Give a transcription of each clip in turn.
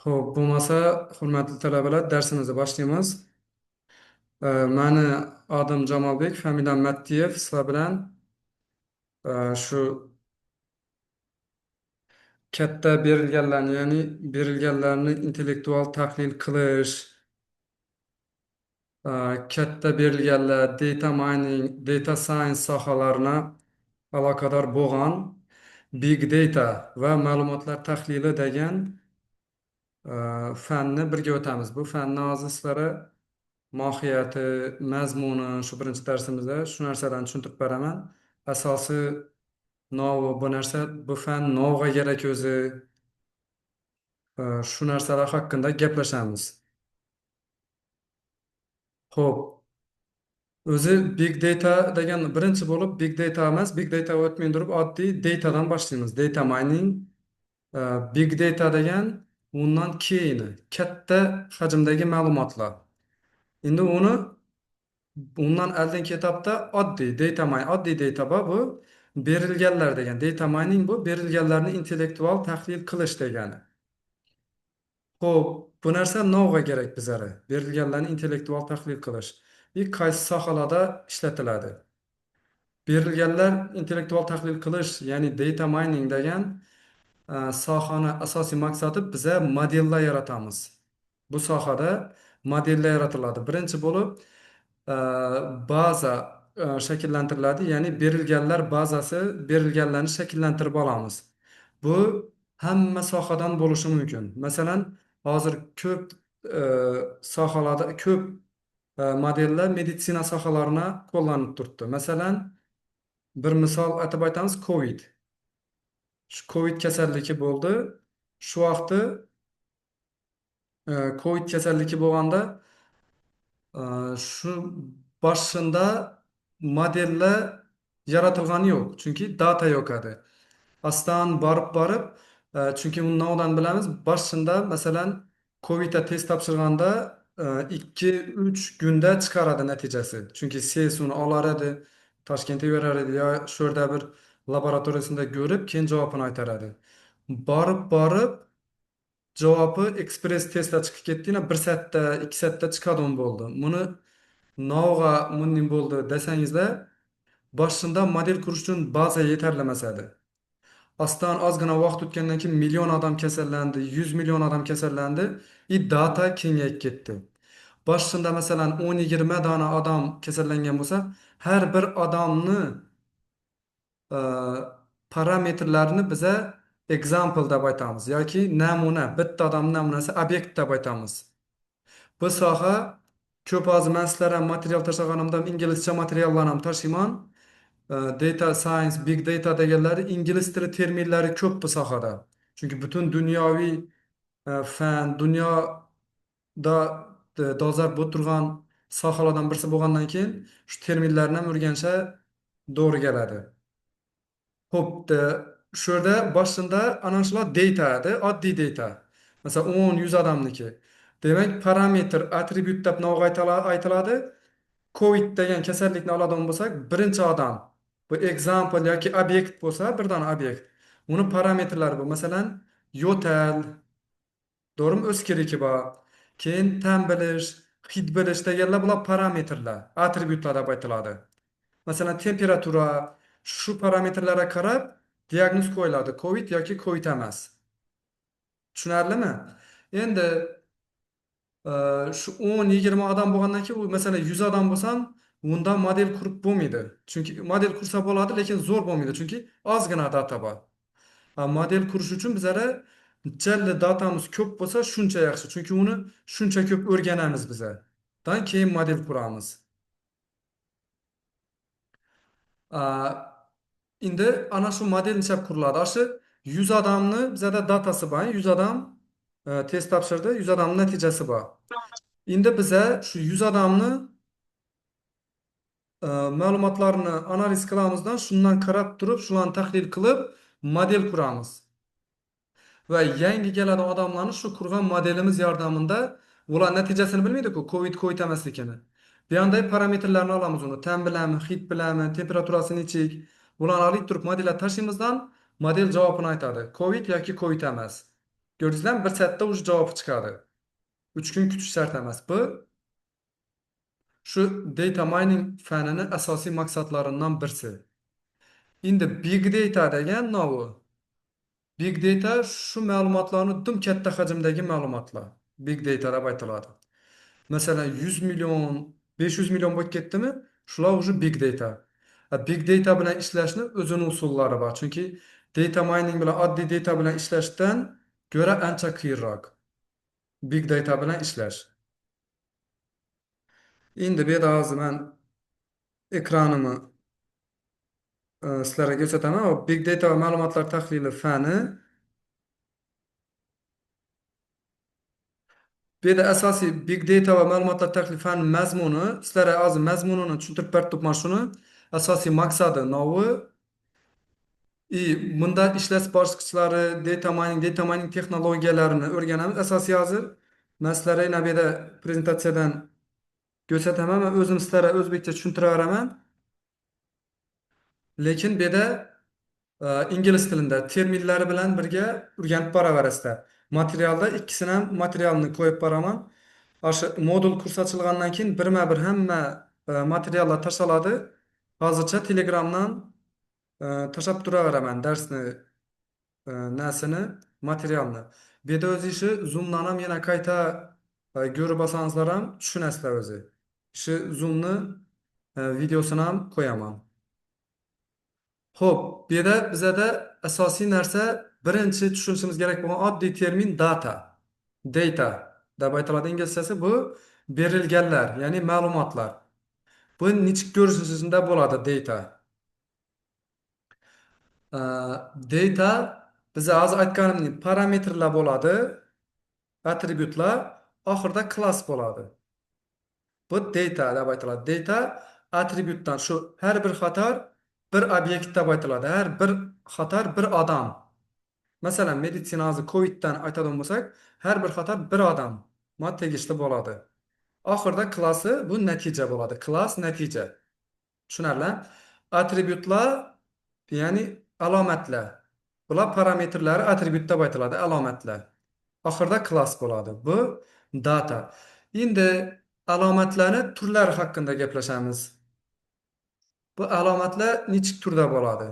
Xo'p, bo'lmasa, hurmatli talabalar, darsimizni boshlaymiz. Mani adım Jamolbek, familiyam Mattiyev. Sizlar bilan shu katta berilganlarni, ya'ni berilganlarni intellektual tahlil qilish, katta berilganlar data mining, data science sohalarini aloqador bo'lgan big data va ma'lumotlar tahlili degan fanni birga o'tamiz. Bu fanni hozir sizlarga mohiyati, mazmuni shu birinchi darsimizda shu narsalarni tushuntirib beraman. Asosiy novi bu narsa, bu fan novga kerak o'zi, shu narsalar haqida gaplashamiz. Xo'p, o'zi big data degan birinchi bo'lib big data emas, big data o'tmay turib oddiy datadan boshlaymiz. Data mining, big data degan undan keyini katta hajmdagi ma'lumotlar. Endi uni undan oldingi etapda oddiy data mining, oddiy data bor, bu berilganlar degan. Data mining bu berilganlarni intellektual tahlil qilish degani. Xo'p, bu narsa novga kerak bizlarga. Berilganlarni intellektual tahlil qilish. И qaysi sohalarda ishlatiladi? Berilganlar intellektual tahlil qilish, ya'ni data mining degan sohani asosiy maqsadi biza modellar yaratamiz. Bu sohada modellar yaratiladi. Birinchi bo'lib baza shakllantiriladi, ya'ni berilganlar bazasi, berilganlarni shakllantirib olamiz. Bu hamma sohadan bo'lishi mumkin. Masalan, hozir ko'p sohalarda ko'p modellar meditsina sohalarına qo'llanib turibdi. Masalan, bir misol aytib aytamiz, Covid. Shu Covid kasalligi bo'ldi. Shu vaqti Covid kasalligi bo'lganda shu boshida modellar yaratilgani yo'q. Chunki data yo'q edi. Astan borib borib, chunki undan oldin bilamiz, boshida masalan Covidga test topshirganda 2-3 kunda chiqaradi natijasi. Chunki SES uni olar edi, Toshkentga yuborar edi yo shu yerda bir laboratoriyasida ko'rib, keyin javobini aytar edi. Borib borib javobi ekspress testda chiqib ketdi, 1 soatda, 2 soatda chiqadigan bo'ldi. Buni novg'a bunday bo'ldi desangizlar, boshida model qurish uchun baza yetarli emas edi. Astan ozgina vaqt o'tgandan keyin million odam kasallandi, 100 million odam kasallandi, и data kengayib ketdi. Boshida masalan 10-20 dona odam kasallangan bo'lsa, har bir odamni parametrlarini biza example deb aytamiz yoki namuna, bitta odamning namunasi obyekt deb aytamiz. Bu soha ko'p hozir men sizlarga material tashlaganimda inglizcha materiallarni ham tashlayman. Data science, big data deganlari ingliz tili terminlari ko'p bu sohada. Chunki butun dunyoviy fan, dunyoda dolzarb bo'lib turgan sohalardan birisi bo'lgandan keyin shu terminlarni ham o'rganishga to'g'ri keladi. Xo'p, shu yerda boshida ana shular data edi, oddiy data. Masalan, 10, 100 odamniki. Demak, parametr, atribut deb nima aytiladi? Covid degan kasallikni oladigan bo'lsak, birinchi odam bu example yoki obyekt bo'lsa, bir dona obyekt. Uni parametrlari bu. Masalan, yo'tal, to'g'rimi? O'skirigi bor. Keyin ta'm bilish, hid bilish deganlar bular parametrlar, atributlar deb aytiladi. Masalan, temperatura, shu parametrlarga qarab diagnoz qo'yiladi. Covid yoki Covid emas. Tushunarlimi? Endi shu 10-20 odam bo'lgandan keyin u masalan 100 odam bo'lsam, undan model qurib bo'lmaydi. Chunki model qursa bo'ladi, lekin zo'r bo'lmaydi. Chunki ozgina data bor. Model qurish uchun bizlara jalli datamiz ko'p bo'lsa, shuncha yaxshi. Chunki uni shuncha ko'p o'rganamiz biza. Dan keyin model quramiz. Endi ana shu model nechab quriladi? Ana shu 100 odamni bizada datasi bor. 100 odam test topshirdi, 100 odamning natijasi bor. Endi biza shu 100 odamni ma'lumotlarni analiz qilamizdan, shundan qarab turib, shularni tahlil qilib, model quramiz. Va yangi keladigan odamlarni shu qurgan modelimiz yordamida ular natijasini bilmaydi-ku, Covid Covid emasligini. Bu yoqda parametrlarni olamiz uni, ta'm bilanmi, hid bilanmi, temperaturasi nechik, ularni olib turib modelga tashlaymizdan model javobini aytadi. Covid yoki Covid emas. Ko'rdingizlarmi? Bir soatda уже javob chiqadi. 3 kun kutish shart emas. Bu shu data mining fanini asosiy maqsadlaridan birisi. Endi big data degan novi. Big data shu ma'lumotlarni dim katta hajmdagi ma'lumotlar. Big data deb aytiladi. Masalan, 100 million, 500 million bo'lib ketdimi? Shular уже big data. Big data bilan ishlashni o'zini usullari bor. Chunki data mining bilan oddiy data bilan ishlashdan ko'ra ancha qiyinroq. Big data bilan ishlash. Endi bu yerda hozir men ekranimni sizlarga ko'rsataman. O Big data va ma'lumotlar tahlili fani. Bu yerda asosiy big data va ma'lumotlar tahlili fani mazmuni, sizlarga hozir mazmunini tushuntirib berib turibman shuni. Asosiy maqsadi novi. И bunda ishlash bosqichlari, data mining texnologiyalarini o'rganamiz. Asosiy hozir men sizlarga yana bu yerda prezentatsiyadan ko'rsataman. Men o'zim sizlarga o'zbekcha tushuntira. Lekin bu yerda ingliz tilida terminlari bilan birga o'rganib boraverasizlar. Materialda ikkisini ham materialni qo'yib boraman. O'sha modul kurs ochilgandan keyin birma-bir hamma materiallar tashaladi. Hozircha Telegramdan tashlab turaveraman darsni nasini, materialni. Bu yerda o'zi ishi Zoomdan ham yana qayta ko'rib olsangizlar ham tushunasizlar o'zi. Shu Zoomni videosini ham qo'yaman. Xo'p, bu yerda bizada asosiy narsa birinchi tushunishimiz kerak bo'lgan oddiy termin data. Data deb aytiladi inglizchasi, bu berilganlar, ya'ni ma'lumotlar. Bu nechuk ko'rinishida bo'ladi data? Data biza hozir aytganimdek parametrlar bo'ladi, atributlar, oxirida klass bo'ladi. Bu data deb aytiladi. Data atributdan shu har bir qator bir obyekt deb aytiladi. Har bir qator bir odam. Masalan, meditsina hozir Coviddan aytadigan bo'lsak, har bir qator bir odam tegishli bo'ladi. Oxirida klassi bu natija bo'ladi. Klass natija. Tushunarli? Atributlar, ya'ni alomatlar. Bular parametrlari atribut deb aytiladi, alomatlar. Oxirida klass bo'ladi. Bu data. Endi alomatlarni turlari haqida gaplashamiz. Bu alomatlar nechik turda bo'ladi?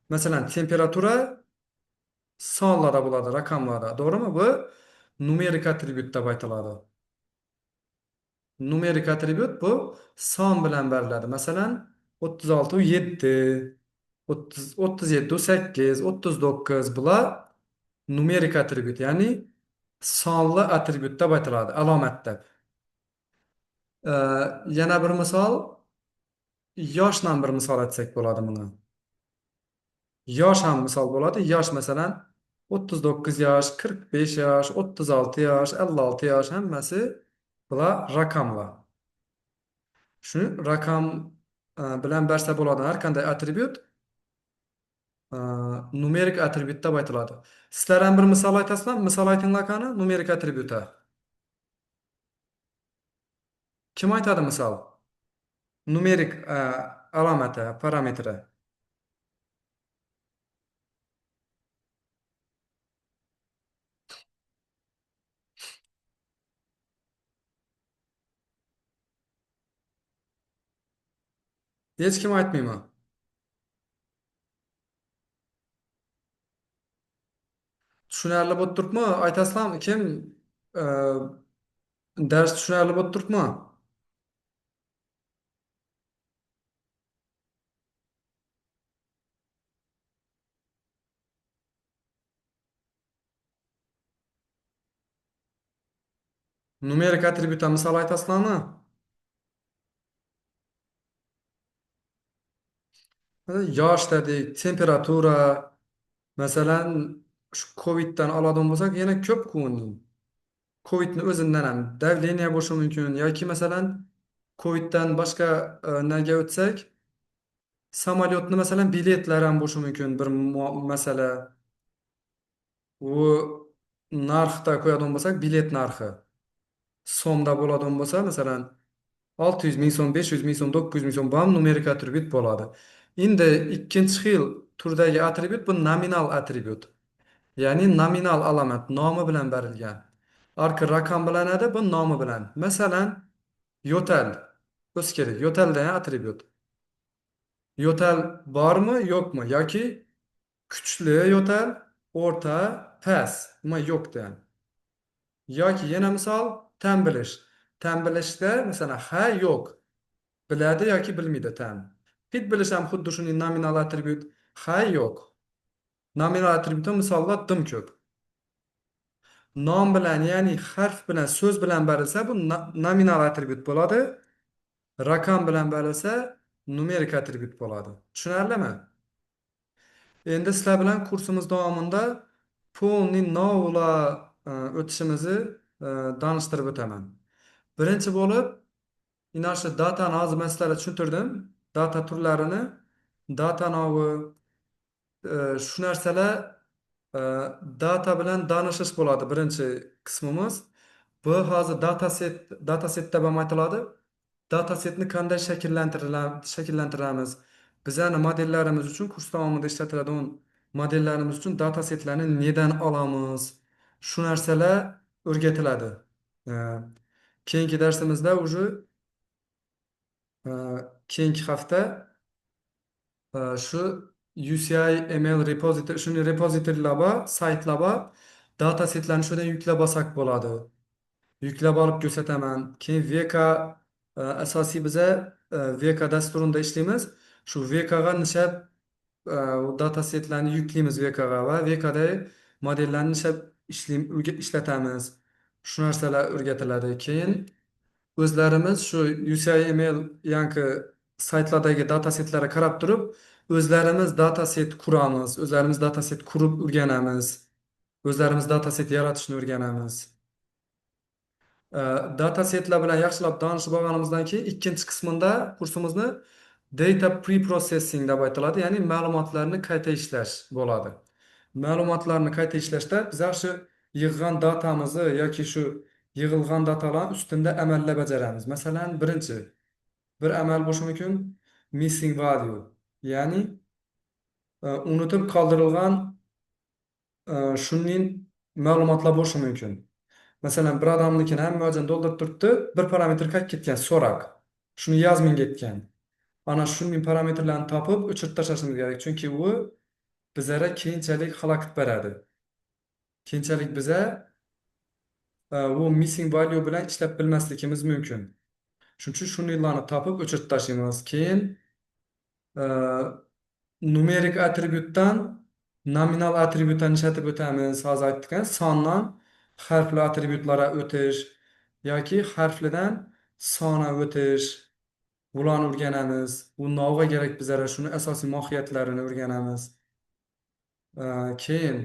Masalan, temperatura sonlarda bo'ladi, raqamlarda. To'g'rimi? Bu numerik atribut deb aytiladi. Numerik atribut bu son bilan beriladi. Masalan, 36,7, 37,8, 39 bular numerik atribut, ya'ni sonli atribut deb aytiladi, alomat deb. Yana bir misol, yoshdan bir misol aytsak bo'ladi buni. Yosh ham misol bo'ladi. Yosh masalan 39 yosh, 45 yosh, 36 yosh, 56 yosh hammasi bular raqamlar. Shu raqam bilan bersa bo'ladi har qanday atribut numerik atribut deb aytiladi. Sizlar ham bir misol aytasizlar? Misol aytinglar qani numerik atributa. Kim aytadi misol? Numerik alomati, parametri. Hech kim aytmaymi? Tushunarli bo'lib turibmi? Aytasizlarmi? Kim dars tushunarli bo'lib turibmi? Numerik atributdan misol aytasizlarmi? Yosh dedik, temperatura, masalan, shu Coviddan oladigan bo'lsak, yana ko'p uning. Covidni o'zidan ham давление bo'lishi mumkin yoki masalan Coviddan boshqa naga o'tsak, samolyotni masalan biletlar ham bo'lishi mumkin bir masala. U narxda qo'yadigan bo'lsak, bilet narxi so'mda bo'ladigan bo'lsa, masalan 600 ming so'm, 500 ming so'm, 900 ming so'm bu ham numerik atribut bo'ladi. Endi ikkinchi xil turdagi atribut bu nominal atribut. Ya'ni nominal alomat nomi bilan berilgan. Arka raqam bilan edi, bu nomi bilan. Masalan, yo'tal. O'skirik. Yo'tal degan atribut. Yo'tal bormi, yo'qmi yoki kuchli yo'tal, o'rta, past, nima yo'q degan. Yoki yana misol tan bilish. Tan bilishda masalan ha, yo'q. Biladi yoki bilmaydi tan. Hid bilish ham xuddi shuning nominal atribut ha, yo'q. Nominal atributda misollar dim ko'p. Nom bilan, ya'ni harf bilan, so'z bilan berilsa bu nominal atribut bo'ladi. Raqam bilan berilsa numerik atribut bo'ladi. Tushunarlimi? Endi sizlar bilan kursimiz davomida полный novla o'tishimizni tanishtirib o'taman. Birinchi bo'lib, ina shu datani hozir men sizlarga tushuntirdim. Data turlarini, data novi, shu narsalar data bilan tanishish bo'ladi birinchi qismimiz. Bu hozir dataset, dataset deb ham aytiladi. Datasetni qanday shakllantiramiz? Bizani modellarimiz uchun kurs davomida ishlatiladigan modellarimiz uchun datasetlarni nedan olamiz? Shu narsalar o'rgatiladi. Keyingi darsimizda уже keyingi hafta shu UCI ML repository, shuni repozitoriylar bor, saytlar bor. Datasetlarni shundan yuklab olsak bo'ladi. Yuklab olib ko'rsataman. Keyin Weka asosiy biza Weka dasturida ishlaymiz. Shu Wekaga nishab datasetlarni yuklaymiz Wekaga va Wekada modellarni nishab ishlatamiz. Shu narsalar o'rgatiladi. Keyin o'zlarimiz shu UCI ML yangi saytlardagi datasetlarga qarab turib, o'zlarimiz dataset quramiz, o'zlarimiz dataset qurib o'rganamiz. O'zlarimiz dataset yaratishni o'rganamiz. Datasetlar bilan yaxshilab tanishib olganimizdan keyin ikkinchi qismida kursimizni data preprocessing deb aytiladi, ya'ni ma'lumotlarni qayta ishlash bo'ladi. Ma'lumotlarni qayta ishlashda biz shu yig'gan datamizni yoki shu yig'ilgan datalar ustida amallar bajaramiz. Masalan, birinchi bir amal bo'lishi mumkin missing value, ya'ni unutib qoldirilgan shunning ma'lumotlar bo'lishi mumkin. Masalan, bir odamnikini hamma joyini to'ldirib turibdi, bir parametr qaytib ketgan, so'roq. Shuni yazmay ketgan. Ana shuning parametrlarini topib o'chirib tashlashimiz kerak, chunki u bizlarga keyinchalik xalaqit beradi. Keyinchalik biza u missing value bilan ishlab bilmasligimiz mumkin. Shuning uchun shuniylarni topib o'chirib tashlaymiz. Keyin numerik atributdan nominal atributdan ishlatib o'tamiz. Hozir aytdik, sondan harfli atributlarga o'tish yoki harflidan sona o'tish. Bularni o'rganamiz. Bu novga kerak bizlarga, shuni asosiy mohiyatlarini o'rganamiz. Keyin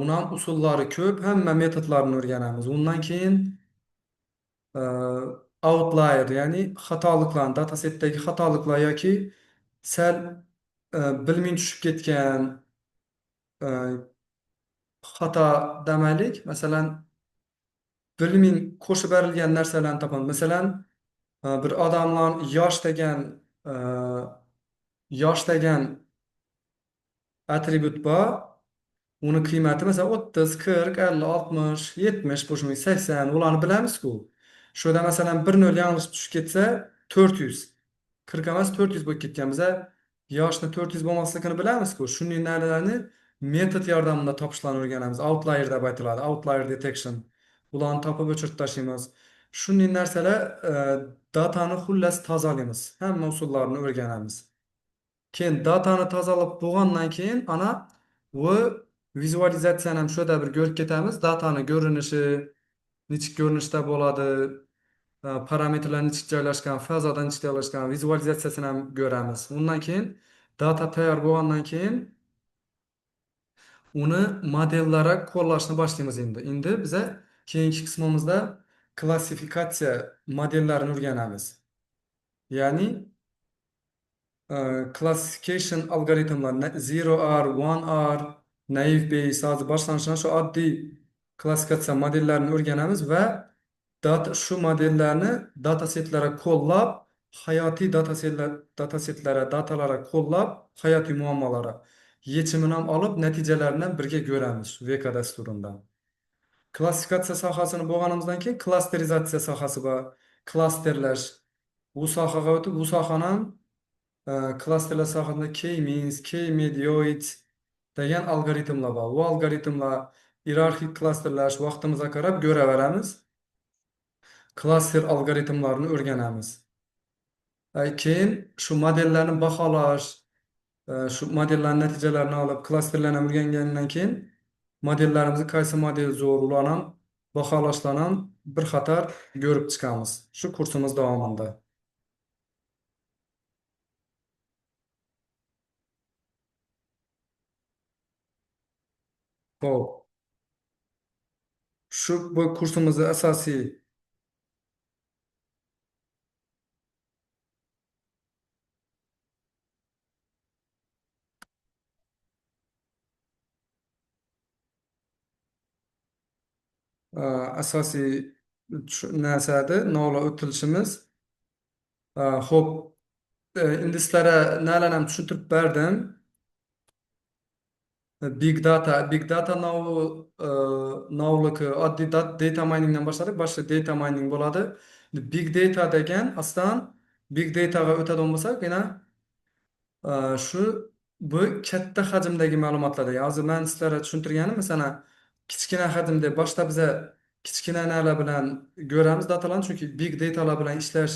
uni ham usullari ko'p, hamma metodlarini o'rganamiz. Undan keyin outlier, ya'ni xatoliklar, datasetdagi xatoliklar yoki sal bilmay tushib ketgan xato demaylik. Masalan, bilmay qo'shib berilgan narsalarni topamiz. Masalan, bir odamlar yosh degan atribut bor. Uni qiymati masalan 30, 40, 50, 60, 70 bo'lishi mumkin, 80 ularni bilamiz-ku. Shuda masalan 1 nol yanglish tushib ketsa 400. 40 emas 400 bo'lib ketgan. Biza yoshni 400 bo'lmasligini bilamiz-ku. Shunday narsalarni metod yordamida topishlarni o'rganamiz. Outlier deb aytiladi. Outlier detection. Ularni topib o'chirib tashlaymiz. Shunday narsalar datani xullas tozalaymiz. Hamma usullarini o'rganamiz. Keyin datani tozalab bo'lgandan keyin ana bu vizualizatsiyani ham shu yerda bir ko'rib ketamiz. Datani ko'rinishi nechuk ko'rinishda bo'ladi, parametrlar nechuk joylashgan, fazoda nechuk joylashgan, vizualizatsiyasini ham ko'ramiz. Undan keyin data tayyor bo'lgandan keyin uni modellara qo'llashni boshlaymiz endi. Endi biza keyingi qismimizda klassifikatsiya modellarini o'rganamiz. Ya'ni classification algoritmlar 0R, 1R, Naive Bayes hozir boshlanishidan shu oddiy klassifikatsiya modellarini o'rganamiz va data shu modellarni datasetlarga qo'llab, hayotiy datasetlar datasetlarga, datalarga qo'llab, hayotiy muammolarga. Yechimini ham olib, natijalarini ham birga ko'ramiz shu VK dasturida. Klassifikatsiya sohasini bo'lganimizdan keyin klasterizatsiya sohasi bor. Klasterlash. Bu sohaga o'tib, bu sohani ham klasterlar sohasida K-means, K-medioid degan algoritmlar bor. Bu algoritmlar iyerarxik klasterlash vaqtimizga qarab ko'raveramiz. Klaster algoritmlarini o'rganamiz. Keyin shu modellarni baholash, shu modellarning natijalarini olib, klasterlarni ham o'rgangandan keyin modellarimizni qaysi model zo'r, ularni ham baholashlarni ham bir qator ko'rib chiqamiz shu kursimiz davomida. Xo'p. Shu bu kursimizni asosiy asosiy narsada navla o'tilishimiz. Xo'p, endi sizlarga nalarni ham tushuntirib berdim. Big data, big data navliki oddiy data miningdan boshladik. Boshida data mining bo'ladi. Big data degan aslan big dataga o'tadigan bo'lsak, yana shu bu katta hajmdagi ma'lumotlar degan. Hozir men sizlarga tushuntirganim, masalan, kichkina hajmda boshda biza kichkina narsalar bilan ko'ramiz datalarni, chunki big datalar bilan ishlash,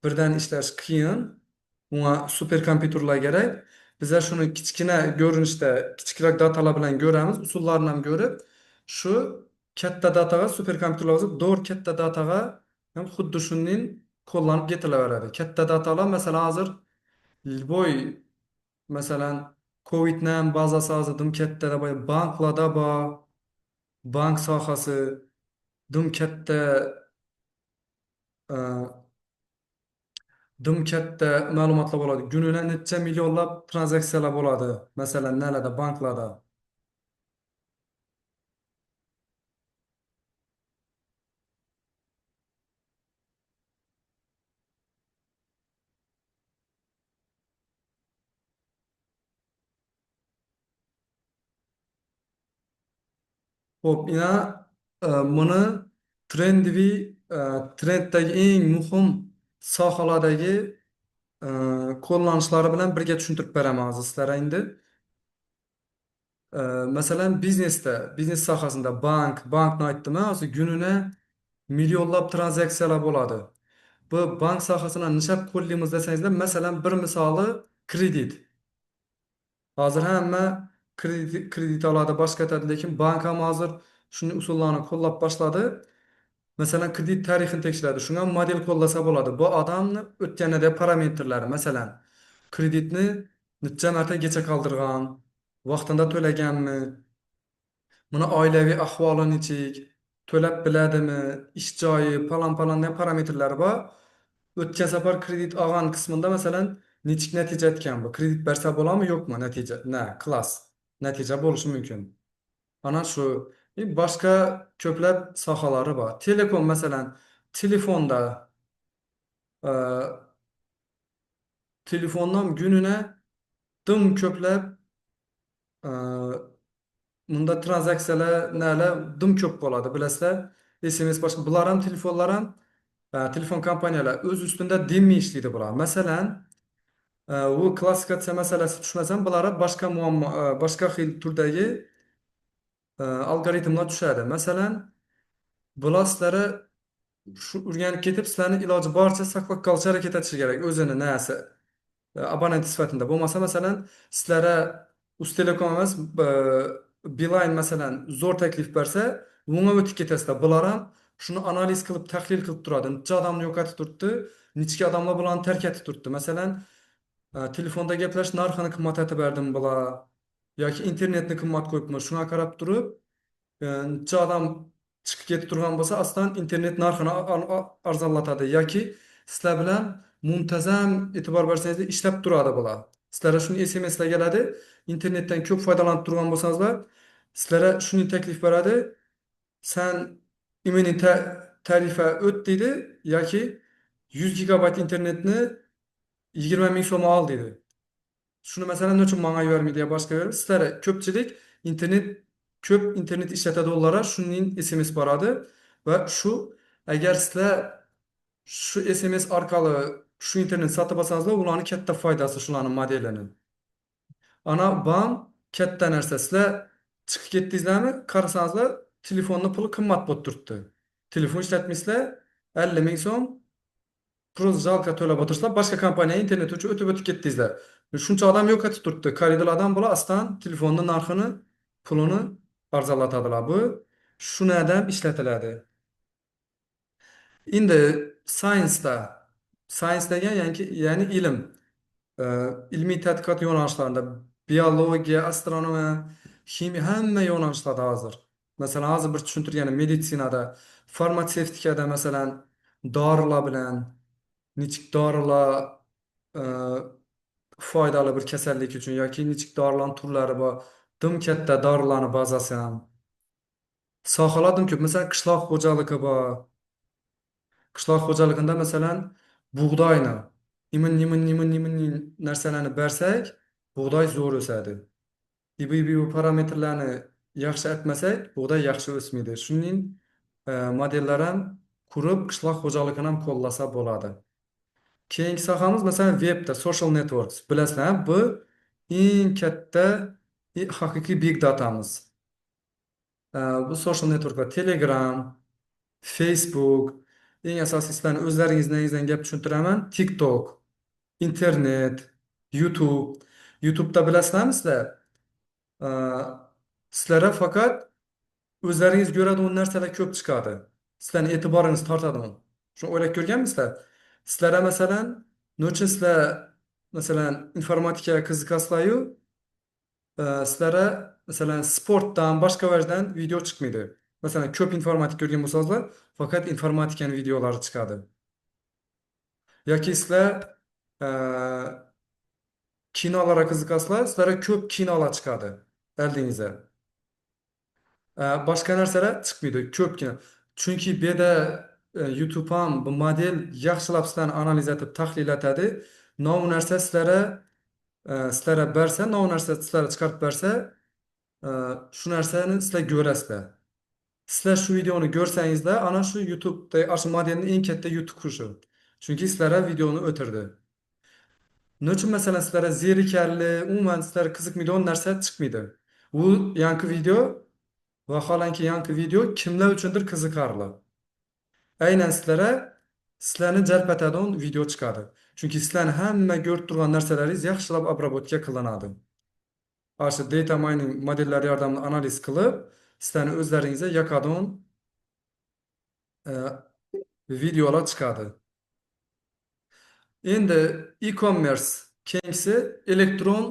birdan ishlash qiyin. Bunga super kompyuterlar kerak. Bizlar shuni kichkina ko'rinishda, kichikroq datalar bilan ko'ramiz, usullarni ham ko'rib, shu katta dataga super kompyuterlar bo'lsa, to'g'ri katta dataga ham xuddi shunday qo'llanib ketilaveradi. Katta datalar, masalan, hozir boy, masalan, Covid'dan bazasi hozir dim katta da bor, banklarda bor, bank sohasi dim katta, dim katta ma'lumotlar bo'ladi. Kunina necha millionlab tranzaksiyalar bo'ladi. Masalan, nalarda, banklarda. Xo'p, ina buni trendiviy, trenddagi eng muhim sohalardagi qo'llanishlari bilan birga tushuntirib beraman hozir sizlarga endi. Masalan, biznesda, biznes sohasida bank, bankni aytdim, hozir kunina millionlab tranzaksiyalar bo'ladi. Bu bank sohasini nishab qo'llaymiz desangizlar, masalan, bir misoli kredit. Hozir hamma kredit oladi, boshqa etadi, lekin bank ham hozir shuni usullarni qo'llab boshladi. Masalan, kredit tarixini tekshiradi. Shunga model qo'llasa bo'ladi. Bu odamni o'tganida parametrlari, masalan, kreditni necha marta kecha qoldirgan, vaqtida to'laganmi, buni oilaviy ahvoli nechik, to'lab biladimi, ish joyi, falon falon degan parametrlari bor. O'tgan safar kredit olgan qismida masalan, nechik natija aytgan bu? Kredit bersa bo'ladimi, yo'qmi natija? Na, klass. Natija bo'lishi mumkin. Ana shu boshqa ko'plab sohalari bor. Telekom masalan, telefonda telefondan kunina dim ko'plab bunda tranzaksiyalar nalar dim ko'p bo'ladi, bilasizlar. SMS boshqa bular ham telefonlar ham telefon kompaniyalar o'z ustida dimmi ishlaydi bular. Masalan, u klassifikatsiya masalasi tushmasam, bular boshqa muammo, boshqa xil turdagi algoritmlar tushadi. Masalan, bular sizlarga shu o'rganib ketib, sizlarni iloji boricha saqlab qolishga harakat etishi kerak o'zini nasi abonent sifatida. Bo'lmasa, masalan, sizlarga Uztelecom emas, Beeline masalan zo'r taklif bersa, bunga o'tib ketasizlar. Bular ham shuni analiz qilib, tahlil qilib turadi. Necha odamni yo'qotib turibdi, necha odamlar bularni tark etib turibdi. Masalan, telefonda gaplashish narxini qimmatlatib berdim bular yoki internetni qimmat qo'yibmi, shunga qarab turib, necha odam chiqib ketib turgan bo'lsa, aslan internet narxini arzonlatadi yoki sizlar bilan muntazam e'tibor bersangiz ishlab turadi bular. Sizlarga shuni SMSlar keladi. Internetdan ko'p foydalanib turgan bo'lsangizlar, sizlarga shuni taklif beradi. San именно tarifa o't deydi yoki 100 gigabayt internetni 20 ming so'mga ol deydi. Shuni masalan nima uchun manga yubormaydi yo boshqa yubormaydi? Sizlar ko'pchilik internet ko'p internet ishlatadiganlarga shuning SMS boradi va shu agar sizlar shu SMS orqali shu internet sotib olsangizlar, ularning katta foydasi shularning modelini. Ana bu ham katta narsa. Sizlar chiqib ketdingizlarmi? Qarasangizlar, telefonni puli qimmat bo'lib turibdi. Telefon ishlatmaysizlar, 50 ming so'm просто жалко to'lab o'tirsizlar, boshqa kompaniya internet uchun o'tib o'tib ketdingizlar. Shuncha odam yo'qotib turibdi. Koreyalar bular aslan telefonni narxini, pulini arzonlatadilar. Bu shunadan ishlatiladi. Endi science'da, science degan ya'ni ilm, ilmiy tadqiqot yo'nalishlarida biologiya, astronomiya, ximiya hamma yo'nalishlarda hozir. Masalan, hozir bir tushuntirganim meditsinada, farmatsevtikada masalan dorilar bilan nechuk dorilar foydali bir kasallik uchun yoki nechuk dorilarning turlari bor. Dim katta dorilarning bazasi ham. Sohalar dim ko'p. Masalan, qishloq xo'jaligi bor. Qishloq xo'jaligida masalan bug'doyni imin nimin nimin nimin narsalarni bersak, bug'doy zo'r o'sadi. İbi bu parametrlarni yaxshi aytmasak, bug'doy yaxshi o'smaydi. Shuning modellar ham qurib, qishloq xo'jaligini ham qo'llasa bo'ladi. Keyingi sohamiz masalan webda social networks. Bilasizlar, bu eng katta haqiqiy big datamiz. Bu social networklar Telegram, Facebook, eng asosiy sizlarni o'zlaringizdan gap tushuntiraman, TikTok, internet, YouTube. YouTube'da bilasizlarmi sizlar? Sizlarga faqat o'zlaringiz ko'radigan narsalar ko'p chiqadi. Sizlarning e'tiboringiz tortadi uni. Shuni o'ylab ko'rganmisizlar? Sizlarga masalan, nima uchun sizlar masalan informatikaga qiziqasizlar-yu, sizlarga masalan sportdan, boshqa yerdan video chiqmaydi. Masalan, ko'p informatik ko'rgan bo'lsangizlar, faqat informatikaning videolari chiqadi. Yoki sizlar kinolarga qiziqasizlar, sizlarga ko'p kinolar chiqadi oldingizda. Boshqa narsalar chiqmaydi, ko'pgina. Chunki bu yerda YouTube ham bu model yaxshilab sizlarni analiz etib, tahlil etadi. Nov narsa sizlarga sizlarga bersa, nov narsa sizlarga chiqarib bersa, shu narsani sizlar ko'rasizlar. Sizlar shu videoni ko'rsangizlar, ana shu YouTube'da ana shu modelning eng katta yutuqi shu. Chunki sizlarga videoni o'tirdi. Nima uchun masalan sizlarga zerikarli, umuman sizlarga qiziqmaydigan narsa chiqmaydi. U yangi video vaholanki yangi video kimlar uchundir qiziqarli. Aynan sizlarga sizlarni jalb etadigan video chiqadi. Chunki sizlarni hamma ko'rib turgan narsalaringiz yaxshilab обработка qilinadi. Ana shu data mining modellari yordamida analiz qilib, sizlarni o'zlaringizga yoqadigan videolar chiqadi. Endi e-commerce keyingisi elektron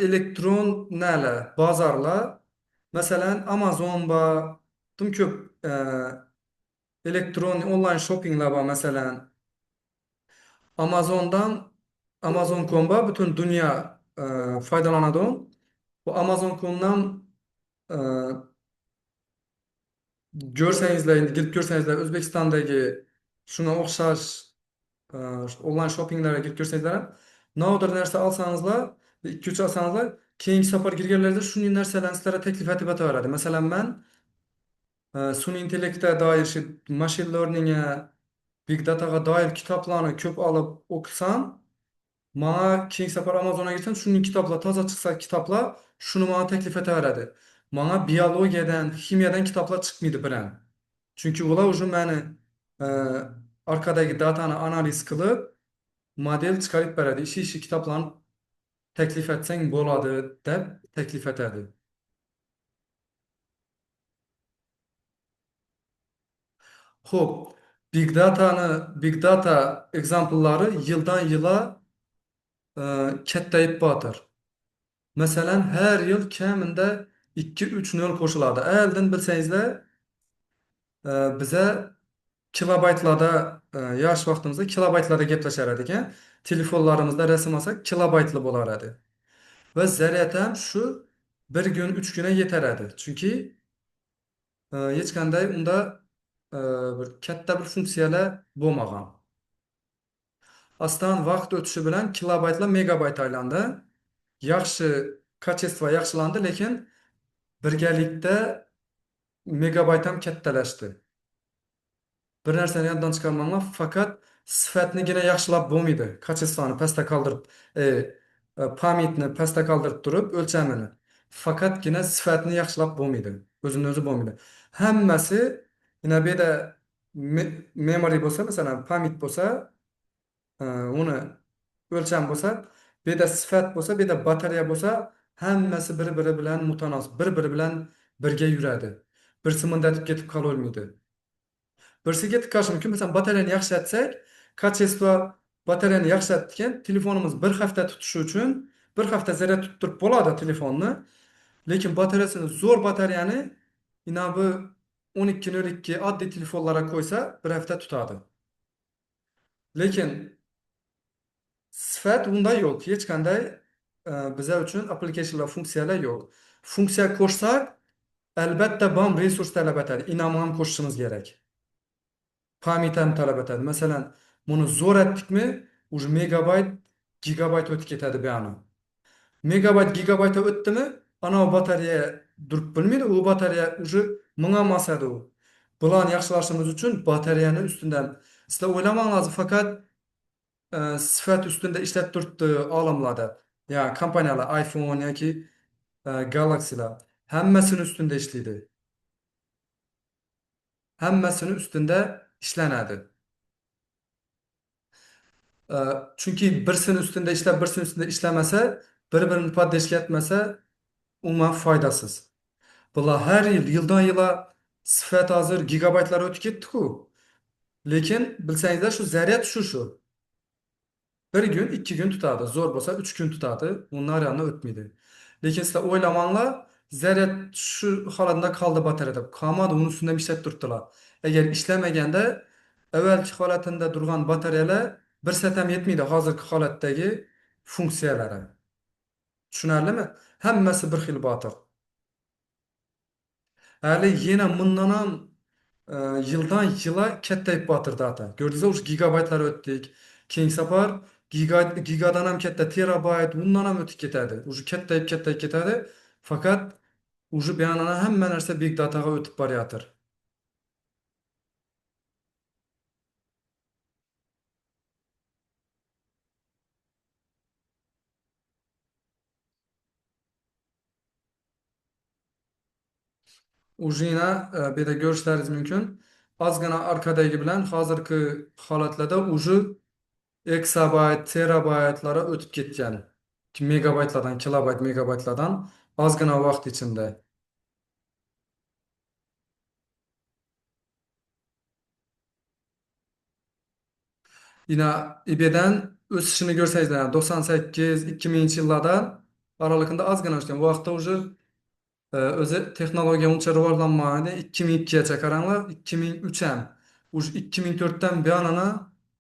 elektron nalar, bozorlar. Masalan, Amazon bor, dim ko'p elektron onlayn shoppinglar bor masalan. Amazondan Amazon.com bor, butun dunyo foydalanadi. Bu Amazon.comdan ko'rsangizlar, endi kirib ko'rsangizlar O'zbekistondagi shunga o'xshash onlayn shoppinglarga kirib ko'rsangizlar ham nodir narsa olsangizlar, 2-3 olsangizlar, keyingi safar kirganlarida shunday narsalarni sizlarga taklif etib o'taveradi. Masalan, man sun'iy intellektga doir shu machine learningga, big dataga doir kitoblarni ko'p olib o'qisam, manga keyingi safar Amazonga kirsam, shunday kitoblar, toza chiqsa kitoblar shuni manga taklif etaveradi. Manga biologiyadan, ximiyadan kitoblar chiqmaydi bilan. Chunki ular уже mani orqadagi datani analiz qilib, model chiqarib beradi. Ishi ishi kitoblarni taklif etsang bo'ladi deb taklif etadi. Xo'p, big datani, big data examplelari yildan yila kattayib botir. Masalan, har yil kamida 2-3 nol qo'shiladi. Oldin bilsangizlar, biza kilobaytlarda yosh vaqtimizda kilobaytlarda gaplashar edik, telefonlarimizda rasm olsak kilobaytli bo'lar edi. Va zaryad ham shu bir kun, 3 kunga yetar edi. Chunki hech qanday unda bir katta bir funksiyalar bo'lmagan. Astan vaqt o'tishi bilan kilobaytlar megabayt aylandi. Yaxshi, качество yaxshilandi, lekin birgalikda megabayt ham kattalashdi. Bir narsani yoddan chiqarmanglar, faqat sifatnigina yaxshilab bo'lmaydi. Качествоni pastda qoldirib, памятni pastda qoldirib turib o'lchamini. Faqatgina sifatni yaxshilab bo'lmaydi. O'zini o'zi bo'lmaydi. Hammasi yine bu yerda memory bo'lsa, masalan, память bo'lsa, uni o'lcham bo'lsa, bu yerda sifat bo'lsa, bu yerda batareya bo'lsa, hammasi bir-biri bilan mutanosib, bir-biri bilan birga yuradi. Birisi mundatib ketib qololmaydi. Birisi ketib qolishi mumkin. Masalan, batareyani yaxshilatsak, качество batareyani yaxshilatdik, telefonimiz bir hafta tutishi uchun bir hafta zaryad tuttirib bo'ladi telefonni. Lekin batareyasini zo'r batareyani inabi 12.02 oddiy telefonlarga qo'ysa, bir hafta tutadi. Lekin sifat unda yo'q. Hech qanday biza uchun applicationlar, funksiyalar yo'q. Funksiya qo'shsak, albatta BAM resurs talab etadi. Inam ham qo'shishimiz kerak. Память ham talab etadi. Masalan, buni zo'r etdikmi, уже megabayt, gigabayt o'tib ketadi bu yani. Megabayt, gigabayt o'tdimi, ana batareya durib bilmaydi, u batareya уже mingga bosadi u. Bularni yaxshilashimiz uchun batareyani ustidan sizlar o'ylamanglar, faqat sifat ustida ishlab turibdi olamlarda. Ya kompaniyalar iPhone yoki Galaxy'lar hammasini ustida ishlaydi. Hammasini ustida ishlanadi. Chunki birsini ustida ishlab, birsini ustida ishlamasa, bir-birini поддержка etmasa, umuman foydasiz. Bular har yil, yildan yila sifat hozir gigabaytlar o'tib ketdi-ku. Lekin bilsangizlar shu zaryad shu. Bir gün, 2 gün tutadi. Zo'r bo'lsa 3 kun tutadi. Undan nariyani o'tmaydi. Lekin sizlar o'ylamanglar, zaryad shu holatda qoldi batareya deb. Qolmadi, uni ustidan ishlab turibdilar. Agar ishlamaganda avvalgi holatida turgan batareyalar bir soat ham yetmaydi hozirgi holatdagi funksiyalari. Tushunarlimi? Hammasi bir xil botir. Hali yana bundan ham yildan yila kattayib botir data. Ko'rdingizmi, o'sha gigabaytlar o'tdik. Keyingi safar gigadan ham katta terabayt, bundan ham o'tib ketadi. Уже kattayib kattayib ketadi. Faqat уже bu yondan hamma narsa big dataga o'tib borayotir. Уже yana bu yerda ko'rishlaringiz mumkin. Ozgina arkadagi bilan hozirgi holatlarda уже exabayt, terabaytlara o'tib ketgan. Megabaytlardan, kilobayt, megabaytlardan ozgina vaqt ichida. Yine IB'den o'sishini ko'rsangizlar, 98, 2000 yillardan aralıkında ozgina o'sgan. Bu vaqtda уже o'zi texnologiya uncha rivojlanmadi. 2002gacha qaranglar, 2003 ham. Уже 2004 dan buyonini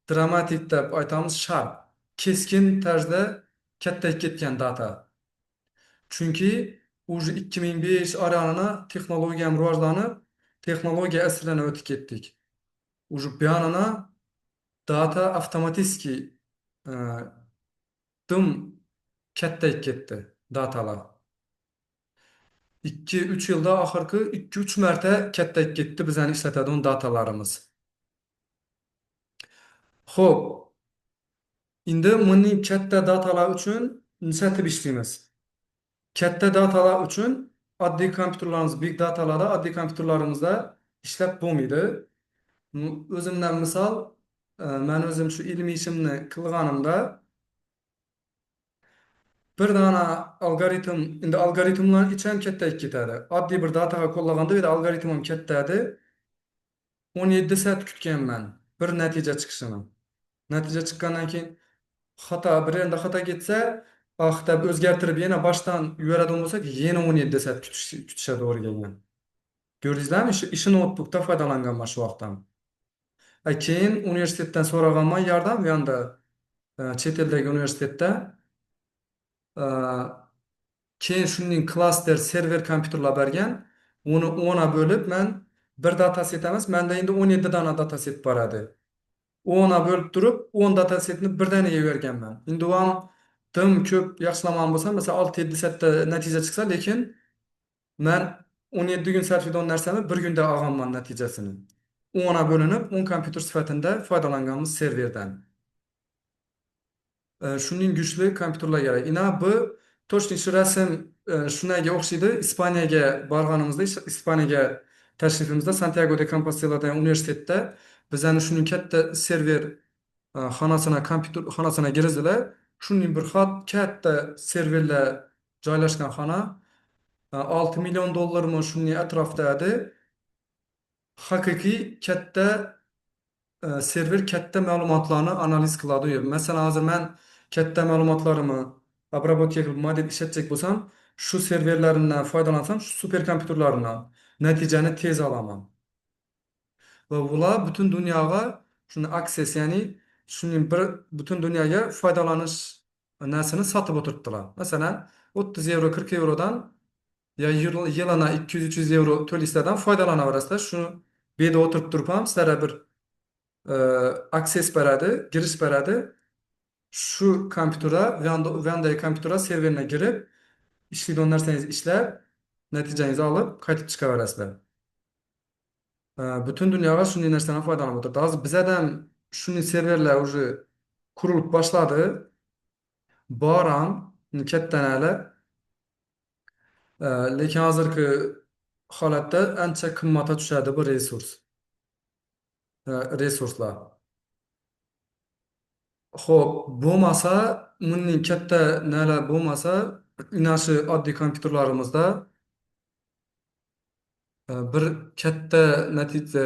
dramatik deb aytamiz, sharp, keskin tarzda kattayib ketgan data. Chunki уже 2005 oralini texnologiya ham rivojlanib, texnologiya asridan o'tib ketdik. Уже buyonini data avtomatически dim kattayib ketdi datalar. 2-3 yilda oxirgi 2-3 marta kattayib ketdi bizani ishlatadigan datalarimiz. Xo'p, endi buning katta datalar uchun nishatib ishlaymiz. Katta datalar uchun oddiy kompyuterlarimiz, big datalarda oddiy kompyuterlarimizda ishlab bo'lmaydi. O'zimdan misol, men o'zim shu ilmiy ishimni qilganimda bir dona algoritm, endi algoritmlar ichi ham kattayib ketadi. Oddiy bir dataga qo'llaganda bu yerda algoritm ham katta edi. 17 soat kutganman bir natija chiqishini. Natija chiqqandan keyin xato, bir yerda xato ketsa, deb o'zgartirib yana boshdan yuboradigan bo'lsak, yana 17 soat kutishga to'g'ri kelgan. Ko'rdingizlarmi? Ishi noutbukda foydalanganman shu vaqtdan. Keyin universitetdan so'raganman yordam, u yoqda chet eldagi universitetda. Keyin shunning klaster server kompyuterlar bergan. Uni 10 bo'lib men bir dataset emas, menda endi 17 dona dataset bor edi. 10a bo'lib turib 10 datasetni birdaniga yuborganman. Endi u ham dim ko'p yaxshilaman bo'lsa, masalan 6-7 setda natija chiqsa, lekin man 17 kun sarf etgan narsani bir kunda olganman natijasini. 10a bo'linib 10 kompyuter sifatida foydalanganmiz serverdan. Shuning kuchli kompyuterlar kerak. Ina bu точно shu rasm shunaga o'xshaydi. Ispaniyaga borganimizda, Ispaniyaga tashrifimizda Santiago de Compostelada universitetda bizani shuning katta server xonasina, kompyuter xonasina kirgizdilar. Shuning bir xat katta serverlar joylashgan xona 6 million dollarmi shuning atrofida edi. Haqiqiy katta server katta ma'lumotlarni analiz qiladi. Masalan, hozir man katta ma'lumotlarimni обработка qilib model ishlatsak bo'lsam, shu serverlaridan foydalansam, shu super kompyuterlaridan natijani tez olaman. Va ular butun dunyoga shuni access, ya'ni shuning bir butun dunyoga foydalanish narsani sotib o'tiribdilar. Masalan, 30 yevro, 40 yevrodan ya yilina 200-300 yevro to'laysizlardan foydalanaverasizlar. Shuni bu yerda o'tirib turib ham sizlarga bir access beradi, girish beradi. Shu kompyuterga, Vyandagi kompyuterga serverine kirib, ishlaydigan narsangizni ishlab, natijangizni olib qaytib chiqaverasizlar. Butun dunyoga shunday narsadan foydalanib o'tirdi. Hozir bizada ham shunday serverlar уже qurilib boshladi. Bor ham katta. Lekin hozirgi holatda ancha qimmatga tushadi bu resurs. Resurslar. Xo'p, bo'lmasa, buning katta nalar bo'lmasa, ina shu oddiy kompyuterlarimizda bir katta natija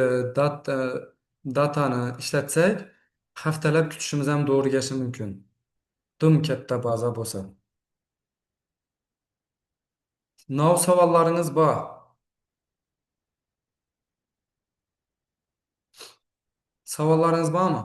datani ishlatsak, haftalab kutishimiz ham to'g'ri kelishi mumkin. Dim katta baza bo'lsa. Nav savollaringiz bor? Savollaringiz bormi?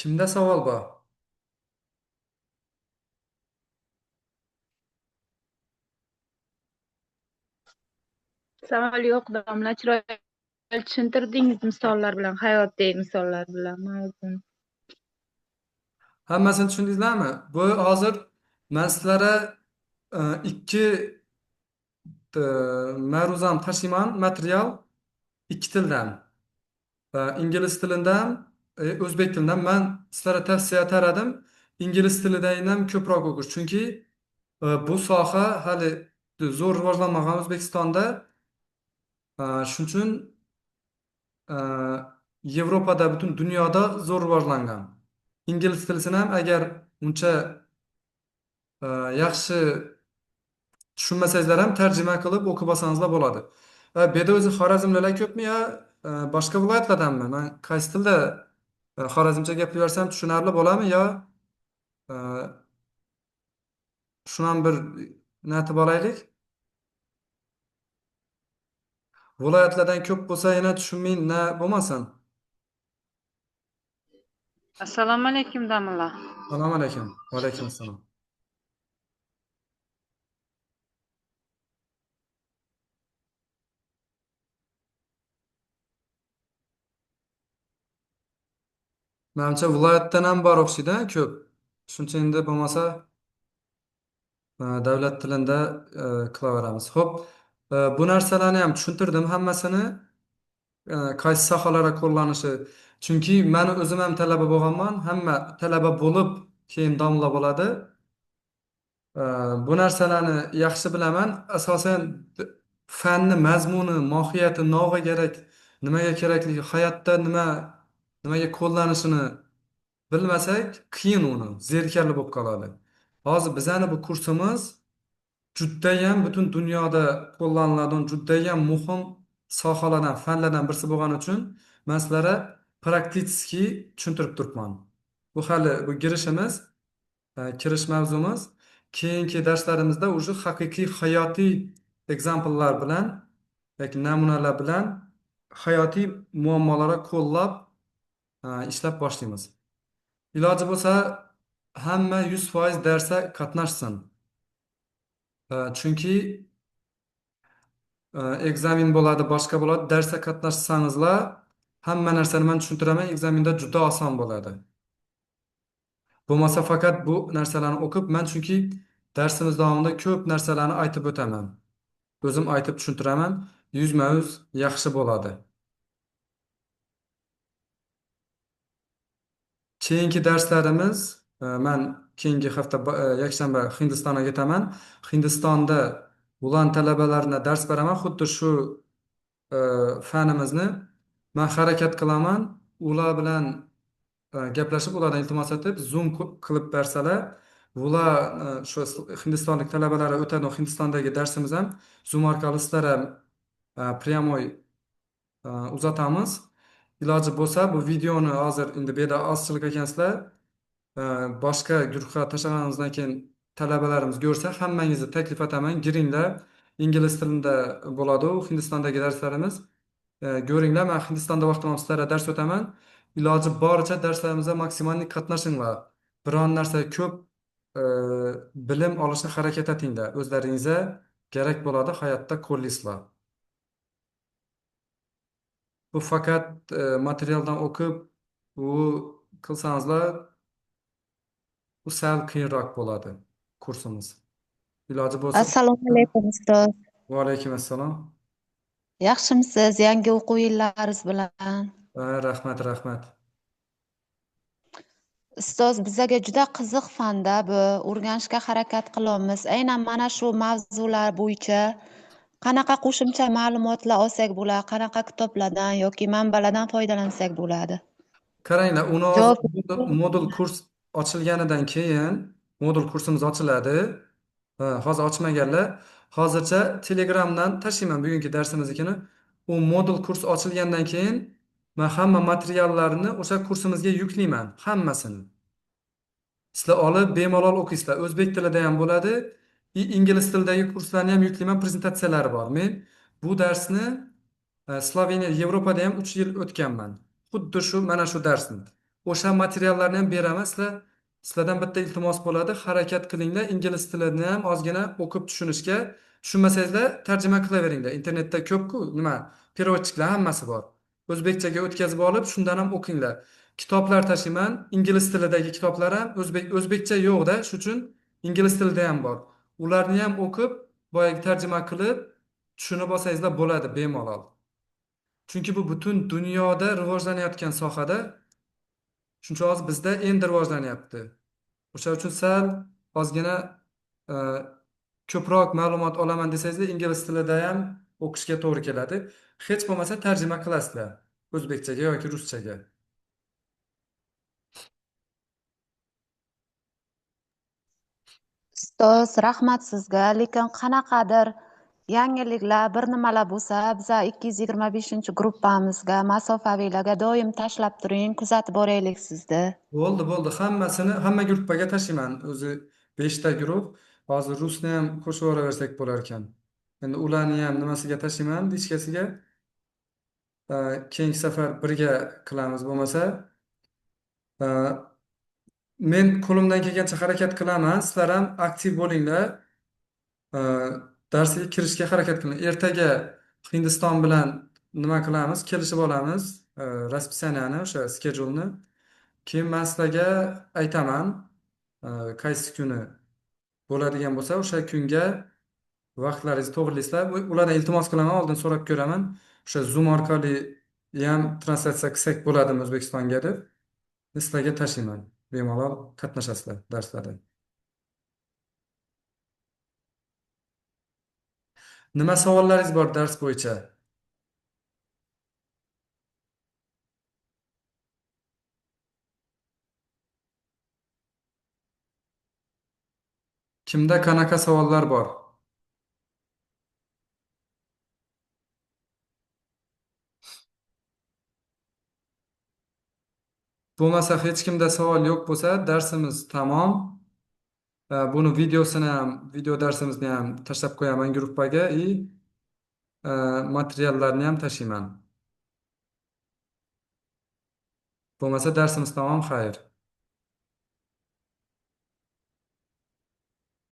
Kimda savol bor? Savol yo'q, domla, chiroyli tushuntirdingiz misollar bilan, hayotiy misollar bilan mavzuni. Hammasini tushundingizlarmi? Bu hozir men sizlarga ikki ma'ruzam tashiyman, material ikki tildan. Ingliz tilidan, o'zbek tilidan. Men sizlarga tavsiya etar edim, ingliz tilidan ham ko'proq o'qish. Chunki bu soha hali zo'r rivojlanmagan O'zbekistonda. Shuning uchun Yevropada, butun dunyoda zo'r rivojlangan. Ingliz tilini ham agar uncha yaxshi tushunmasangizlar ham tarjima qilib o'qib olsangizlar bo'ladi. Bu yerda o'zi xorazmliklar ko'pmi yo boshqa viloyatlardanmi? Men qaysi tilda xorazmcha gapiraversam tushunarli bo'ladimi yo shuni ham bir natib olaylik. Viloyatlardan ko'p bo'lsa yana tushunmay na bo'lmasin. Assalomu alaykum domla. Assalomu alaykum. Va alaykum assalom. Menimcha viloyatdan ham bor o'xshaydi, ko'p. Shuning uchun endi bo'lmasa davlat tilida qilaveramiz. Xo'p, bu narsalarni ham tushuntirdim hammasini, qaysi sohalarga qo'llanishi. Chunki meni o'zim ham talaba bo'lganman, hamma talaba bo'lib keyin domla bo'ladi. Bu narsalarni yaxshi bilaman. Asosan fanni mazmuni, mohiyati, nog'i kerak, nimaga kerakligi, hayotda nimaga qo'llanishini bilmasak, qiyin uni, zerikarli bo'lib qoladi. Hozir bizani bu kursimiz judayam butun dunyoda qo'llaniladigan judayam muhim sohalardan, fanlardan birisi bo'lgani uchun men sizlarga praktически tushuntirib turibman. Bu hali bu girishimiz, kirish mavzumiz. Keyingi darslarimizda уже haqiqiy hayotiy examplelar bilan yoki namunalar bilan hayotiy muammolarga qo'llab Ishlab boshlaymiz. Iloji bo'lsa hamma 100% darsga qatnashsin. Chunki экзамен bo'ladi, boshqa bo'ladi. Darsga qatnashsangizlar hamma narsani men tushuntiraman, экзамен da juda oson bo'ladi. Bo'lmasa faqat bu narsalarni o'qib, men chunki darsimiz davomida ko'p narsalarni aytib o'taman. O'zim aytib tushuntiraman, 100% yaxshi bo'ladi. Keyingi darslarimiz, men keyingi hafta yakshanba Hindistonga ketaman. Hindistonda ulan talabalarına dars beraman. Xuddi shu fanimizni men harakat qilaman. Ular bilan gaplashib, ulardan iltimos etib, Zoom qilib bersalar, ular shu hindistonlik talabalar o'tadi Hindistondagi darsimiz ham Zoom orqali sizlar ham прямой uzatamiz. Iloji bo'lsa bu videoni hozir endi bu yerda ozchilik ekansizlar, boshqa guruhga tashlaganimizdan keyin talabalarimiz ko'rsa, hammangizni taklif etaman, giringlar. Ingliz tilida bo'ladi u Hindistondagi darslarimiz. Ko'ringlar, men Hindistonda vaqtim ham sizlarga dars o'taman. Iloji boricha darslarimizga maksimal qatnashinglar. Biron narsa ko'p bilim olishga harakat etinglar. O'zlaringizga kerak bo'ladi, hayotda qo'llaysizlar. Bu faqat materialdan o'qib, u qilsangizlar, bu sal qiyinroq bo'ladi kursimiz. Iloji bo'lsa. Assalomu alaykum ustoz. Va alaykum assalom. Yaxshimisiz? Yangi o'quv yillaringiz bilan. Rahmat, rahmat. Ustoz, bizaga juda qiziq fanda bu. O'rganishga harakat qilamiz. Aynan mana shu mavzular bo'yicha qanaqa qo'shimcha ma'lumotlar olsak bo'ladi, qanaqa kitoblardan yoki manbalardan foydalansak bo'ladi? Qaranglar, uni Javob modul kurs ochilganidan keyin modul kursimiz ochiladi. Hozir ochmaganlar. Hozircha Telegramdan tashlayman bugungi darsimiznikini. U modul kurs ochilgandan keyin men hamma materiallarni o'sha kursimizga yuklayman, hammasini. Sizlar olib bemalol o'qiysizlar. O'zbek tilida ham bo'ladi, ingliz tilidagi kurslarni ham yuklayman, prezentatsiyalari bor. Men bu darsni Sloveniya, Yevropada ham 3 yil o'tganman. Xuddi shu mana shu darsni. O'sha materiallarni ham beraman. Sizlardan bitta iltimos bo'ladi, harakat qilinglar, ingliz tilini ham ozgina o'qib tushunishga. Tushunmasangizlar tarjima qilaveringlar. Internetda ko'p-ku, nima, переводчик lar hammasi bor. O'zbekchaga o'tkazib olib, shundan ham o'qinglar. Kitoblar tashiyman, ingliz tilidagi kitoblar ham o'zbekcha yo'q-da, shu uchun ingliz tilida ham bor. Ularni ham o'qib, boyagi tarjima qilib, tushunib olsangizlar bo'ladi bemalol. Chunki bu butun dunyoda rivojlanayotgan sohada, shuning uchun hozir bizda endi rivojlanyapti. O'sha uchun sal ozgina ko'proq ma'lumot olaman desangizlar, ingliz tilida ham o'qishga to'g'ri keladi. Hech bo'lmasa tarjima qilasizlar o'zbekchaga yoki ruschaga. Ustoz, rahmat sizga, lekin qanaqadir yangiliklar, bir nimalar bo'lsa, biza 225-gruppamizga, masofaviylarga doim tashlab turing, kuzatib boraylik sizni. Bo'ldi, bo'ldi. Hammasini hamma gruppaga tashlayman. O'zi 5 ta guruh. Hozir rusni ham qo'shib yuboraversak bo'lar ekan. Endi ularni ham nimasiga tashlayman, diskasiga. Keyingi safar birga qilamiz bo'lmasa. Men qo'limdan kelgancha harakat qilaman. Sizlar ham aktiv bo'linglar. Darsga kirishga harakat qiling. Ertaga Hindiston bilan nima qilamiz? Kelishib olamiz. Расписание o'sha schedule'ni. Keyin men sizlarga aytaman, qaysi kuni bo'ladigan bo'lsa, o'sha kunga vaqtlaringizni to'g'rilaysizlar. Ulardan iltimos qilaman, oldin so'rab ko'raman. O'sha Zoom orqali ham translyatsiya qilsak bo'ladimi O'zbekistonga deb. Sizlarga tashlayman. Bemalol qatnashasizlar darslarda. Nima savollaringiz bor dars bo'yicha? Kimda qanaqa savollar bor? Bo'lmasa hech kimda savol yo'q bo'lsa, darsimiz tamom. Buni videosini ham, video darsimizni ham tashlab qo'yaman gruppaga и materiallarni ham tashlayman. Bo'lmasa darsimiz tamom, xayr.